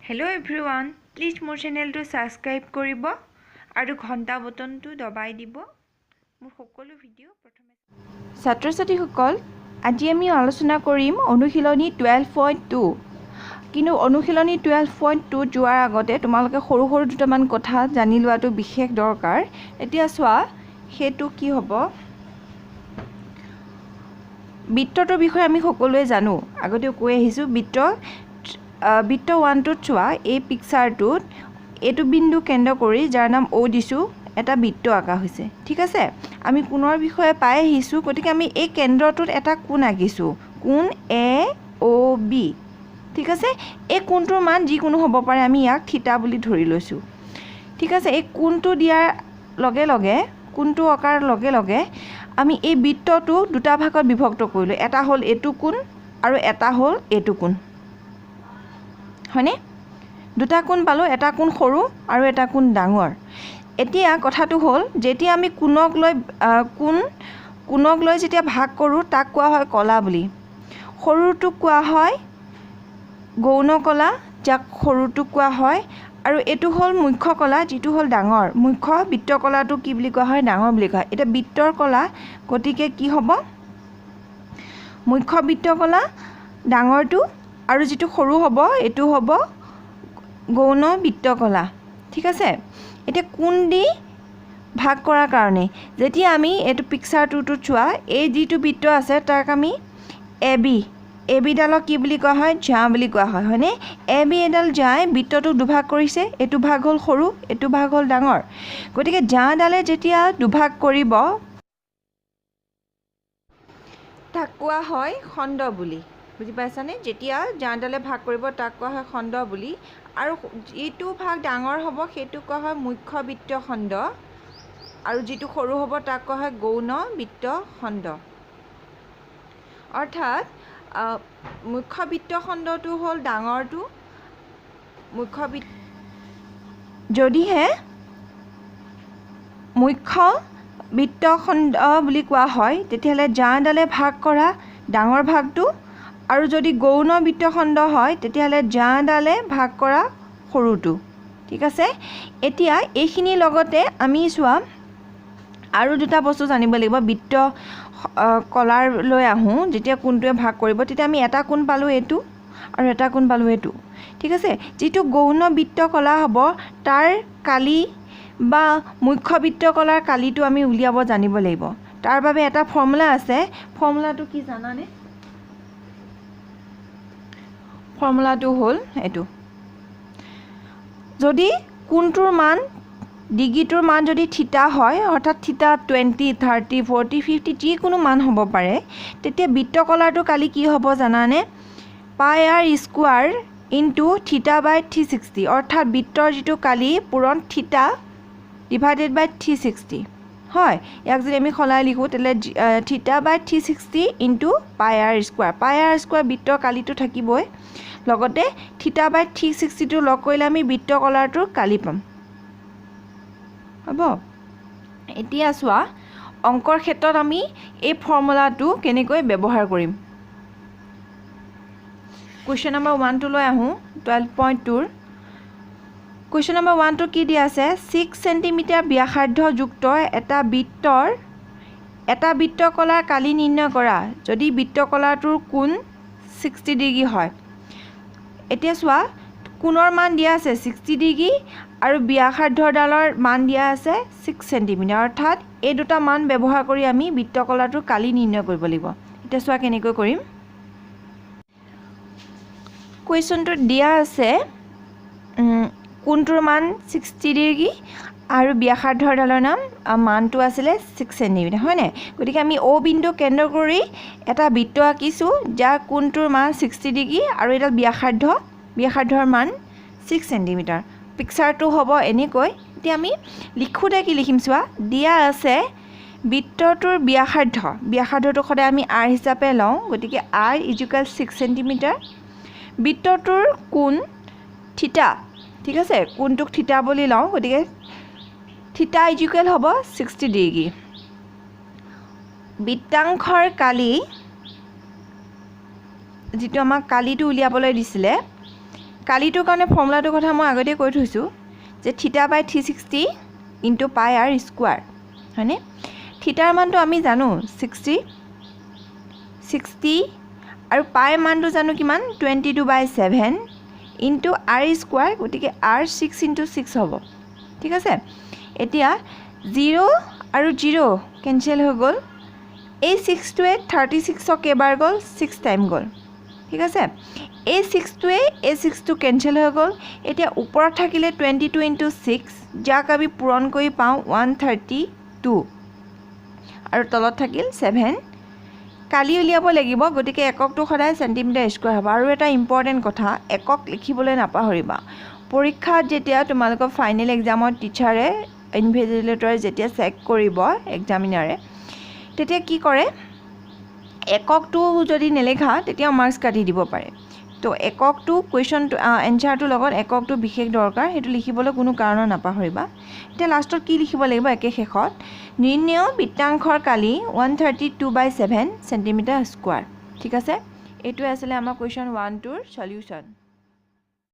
Hello' everyone, please মোৰ চেনেলটো subscribe কৰিব আৰু ঘণ্টা বটনটো দবাই দিব মোৰ সকলো ভিডিঅ' প্ৰথমে। ছাত্ৰ ছাত্ৰীসকল, আজি আমি আলোচনা কৰিম অনুশীলনী 12.2। কিন্তু অনুশীলনী 12.2ত যোৱাৰ আগতে তোমালোকে সৰু সৰু দুটামান কথা জানি লোৱাটো বিশেষ দৰকাৰ। এতিয়া চোৱা, সেইটো কি হ'ব? বৃত্তটোৰ বিষয়ে আমি সকলোৱে জানো, আগতেও কৈ আহিছোঁ। বৃত্ত ওৱানটোত চোৱা, এই পিকচাৰটোত এইটো বিন্দু কেন্দ্ৰ কৰি, যাৰ নাম অ' দিছোঁ, এটা বৃত্ত আঁকা হৈছে। ঠিক আছে, আমি কোণৰ বিষয়ে পাই আহিছোঁ। গতিকে আমি এই কেন্দ্ৰটোত এটা কোণ আঁকিছোঁ, কোণ এ অ' বি। ঠিক আছে, এই কোণটোৰ মান যিকোনো হ'ব পাৰে, আমি ইয়াক থিতা বুলি ধৰি লৈছোঁ। ঠিক আছে, এই কোণটো দিয়াৰ লগে লগে, কোণটো অঁকাৰ লগে লগে আমি এই বৃত্তটো দুটা ভাগত বিভক্ত কৰিলোঁ। এটা হ'ল এইটো কোণ আৰু এটা হ'ল এইটো কোণ, হয়নে? দুটা কোণ পালোঁ, এটা কোণ সৰু আৰু এটা কোণ ডাঙৰ। এতিয়া কথাটো হ'ল, যেতিয়া আমি কোণক লৈ যেতিয়া ভাগ কৰোঁ, তাক কোৱা হয় কলা বুলি। সৰুটোক কোৱা হয় গৌণ কলা, যাক সৰুটোক কোৱা হয়, আৰু এইটো হ'ল মুখ্য কলা, যিটো হ'ল ডাঙৰ। মুখ্য বৃত্ত কলাটো কি বুলি কোৱা হয়? ডাঙৰ বুলি কোৱা হয়। এতিয়া বৃত্তৰ কলা, গতিকে কি হ'ব? মুখ্য বৃত্ত কলা ডাঙৰটো আৰু যিটো সৰু হ'ব, এইটো হ'ব গৌণ বৃত্ত কলা। ঠিক আছে, এতিয়া কোণ দি ভাগ কৰাৰ কাৰণে যেতিয়া আমি এইটো পিকচাৰটোত চোৱা, এই যিটো বৃত্ত আছে তাক আমি এ বি, এ বিডালক কি বুলি কোৱা হয়? জ্যা বুলি কোৱা হয়, হয়নে? এ বি এডাল জ্যাই বৃত্তটোক দুভাগ কৰিছে। এইটো ভাগ হ'ল সৰু, এইটো ভাগ হ'ল ডাঙৰ। গতিকে জ্যাডালে যেতিয়া দুভাগ কৰিব, তাক কোৱা হয় খণ্ড বুলি। বুজি পাইছানে? যেতিয়া জ্যাডালে ভাগ কৰিব, তাক কোৱা হয় খণ্ড বুলি। আৰু যিটো ভাগ ডাঙৰ হ'ব, সেইটো কোৱা হয় মুখ্য বৃত্তখণ্ড আৰু যিটো সৰু হ'ব, তাক কোৱা হয় গৌণ বৃত্তখণ্ড। অৰ্থাৎ মুখ্য বৃত্তখণ্ডটো হ'ল ডাঙৰটো। মুখ্য বৃত্ত যদিহে মুখ্য বৃত্তখণ্ড বুলি কোৱা হয়, তেতিয়াহ'লে জ্যাডালে ভাগ কৰা ডাঙৰ ভাগটো, আৰু যদি গৌণ বৃত্তখণ্ড হয়, তেতিয়াহ'লে জ্যাডালে ভাগ কৰা সৰুটো। ঠিক আছে, এতিয়া এইখিনিৰ লগতে আমি চোৱা, আৰু দুটা বস্তু জানিব লাগিব। বৃত্ত কলাৰলৈ আহোঁ, যেতিয়া কোণটোৱে ভাগ কৰিব, তেতিয়া আমি এটা কোণ পালোঁ এইটো আৰু এটা কোণ পালোঁ এইটো। ঠিক আছে, যিটো গৌণ বৃত্ত কলা হ'ব, তাৰ কালি বা মুখ্য বৃত্ত কলাৰ কালিটো আমি উলিয়াব জানিব লাগিব। তাৰ বাবে এটা ফৰ্মুলা আছে। ফৰ্মুলাটো কি জানানে? ফৰ্মুলাটো হ'ল এইটো: যদি কোণটোৰ মান, ডিগ্ৰীটোৰ মান যদি থিতা হয়, অৰ্থাৎ থিতা 20, 30, 40, 50 যিকোনো মান হ'ব পাৰে, তেতিয়া বৃত্তকলাৰটো কালি কি হ'ব জানানে? Pi r square into theta by 360। অৰ্থাৎ বৃত্তৰ যিটো কালি পূৰণ থিতা ডিভাইডেড বাই 360 হয়। ইয়াক যদি আমি সলাই লিখোঁ, তেতিয়াহ'লে theta by 360 into pi r square। Pi r square বৃত্তৰ কালিটো থাকিবই, লগতে থিতা বাই 360টো লগ কৰিলে আমি বৃত্ত কলাৰটোৰ কালি পাম। হ'ব, এতিয়া চোৱা, অংকৰ ক্ষেত্ৰত আমি এই ফৰ্মুলাটো কেনেকৈ ব্যৱহাৰ কৰিম। কুৱেশ্যন নম্বৰ ওৱানটোলৈ আহোঁ, 12.2ৰ কুৱেশ্যন নম্বৰ ওৱানটো কি দিয়া আছে? 6 চেণ্টিমিটাৰ ব্যাসাৰ্ধযুক্ত এটা বৃত্তকলাৰ কালি নিৰ্ণয় কৰা, যদি বৃত্তকলাটোৰ কোণ 60 ডিগ্ৰী হয়। এতিয়া চোৱা, কোণৰ মান দিয়া আছে 60 ডিগ্ৰী আৰু ব্যাসাৰ্ধডালৰ মান দিয়া আছে 6 চেণ্টিমিটাৰ। অৰ্থাৎ এই দুটা মান ব্যৱহাৰ কৰি আমি বৃত্তকলাটোৰ কালি নিৰ্ণয় কৰিব লাগিব। এতিয়া চোৱা, কেনেকৈ কৰিম। কুৱেশ্যনটোত দিয়া আছে কোণটোৰ মান 60 ডিগ্ৰী আৰু ব্যাসাৰ্ধডালৰ মানটো আছিলে 6 চেণ্টিমিটাৰ, হয়নে? গতিকে আমি অ' বিন্দু কেন্দ্ৰ কৰি এটা বৃত্ত আঁকিছোঁ, যাৰ কোণটোৰ মান 60 ডিগ্ৰী আৰু এডাল ব্যাসাৰ্ধৰ মান 6 চেণ্টিমিটাৰ। পিকচাৰটো হ'ব এনেকৈ। এতিয়া আমি লিখোঁতে কি লিখিম চোৱা। দিয়া আছে বৃত্তটোৰ ব্যাসাৰ্ধ, ব্যাসাৰ্ধটো সদায় আমি আৰ হিচাপে লওঁ, গতিকে আৰ ইজুকেল 6 চেণ্টিমিটাৰ। বৃত্তটোৰ কোণ থিতা, ঠিক আছে, কোণটোক থিতা বুলি লওঁ, গতিকে থিতা ইজুকেল হ'ব 60 ডিগ্ৰী। বৃত্তাংশৰ কালি, যিটো আমাক কালিটো উলিয়াবলৈ দিছিলে, কালিটোৰ কাৰণে ফৰ্মুলাটোৰ কথা মই আগতেই কৈ থৈছোঁ যে theta by 360 into pi r square, হয়নে? থিটাৰ মানটো আমি জানো 60, 60 আৰু পাইৰ মানটো জানো কিমান? 22 by 7 into r square, গতিকে আৰ ছিক্স ইণ্টু ছিক্স হ'ব, ঠিক আছে? এতিয়া জিৰ' আৰু জিৰ' কেঞ্চেল হৈ গ'ল। এই ছিক্সটোৱে 36ক কেইবাৰ গ'ল? ছিক্স টাইম গ'ল, ঠিক আছে? এই ছিক্সটোৱে এই ছিক্সটো কেঞ্চেল হৈ গ'ল। এতিয়া ওপৰত থাকিলে 22 ইণ্টু 6, যাক আমি পূৰণ কৰি পাওঁ 132 আৰু তলত থাকিল ছেভেন। কালি উলিয়াব লাগিব, গতিকে এককটো সদায় চেণ্টিমিটাৰ স্কুৱাৰ হ'ব। আৰু এটা ইম্পৰ্টেণ্ট কথা, একক লিখিবলৈ নাপাহৰিবা। পৰীক্ষাত যেতিয়া তোমালোকৰ ফাইনেল এক্সামত টিচাৰে, ইনভিজিলেটৰে যেতিয়া চেক কৰিব, এক্সামিনাৰে, তেতিয়া কি কৰে? এককটো যদি নেলেখা, তেতিয়া মাৰ্কছ কাটি দিব পাৰে। তো এককটো, কুৱেশ্যনটো, এনচাৰটোৰ লগত এককটো বিশেষ দৰকাৰ। সেইটো লিখিবলৈ কোনো কাৰণত নাপাহৰিবা। এতিয়া লাষ্টত কি লিখিব লাগিব? একে শেষত নিৰ্ণয় বৃত্তাংশৰ কালি 132 by 7 centimetre square, ঠিক আছে? এইটোৱে আছিলে আমাৰ কুৱেশ্যন ওৱানটোৰ চলিউশ্যন।